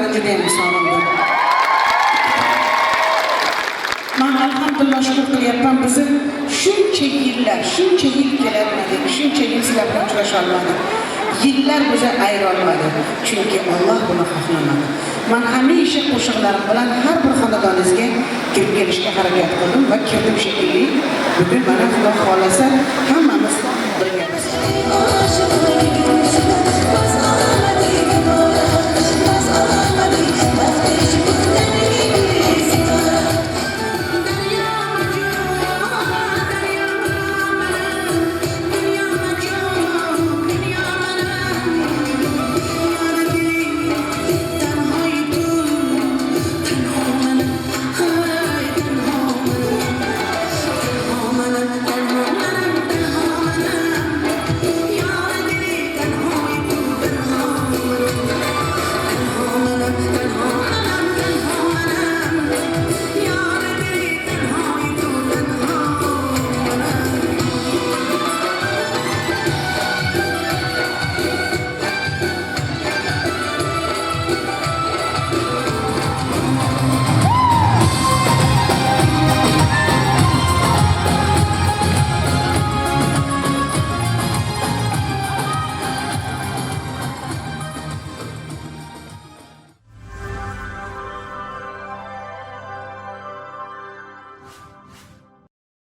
Sizlarni juda ham sog'indim. Man alhamdulillah shukur qilyapman, bizni shuncha yillar, shuncha yil kelolmadik, shuncha yil sizlar bilan uchrasha olmadik. Yillar bizni ayirolmadi, chunki Alloh buni xohlamadi. Man hamisha qo'shiqlarim bilan har bir xonadoningizga kirib kelishga harakat qildim va kirdim shekilli. Bugun mana, Xudo xohlasa, hammamiz birgamiz. Oshiqlar.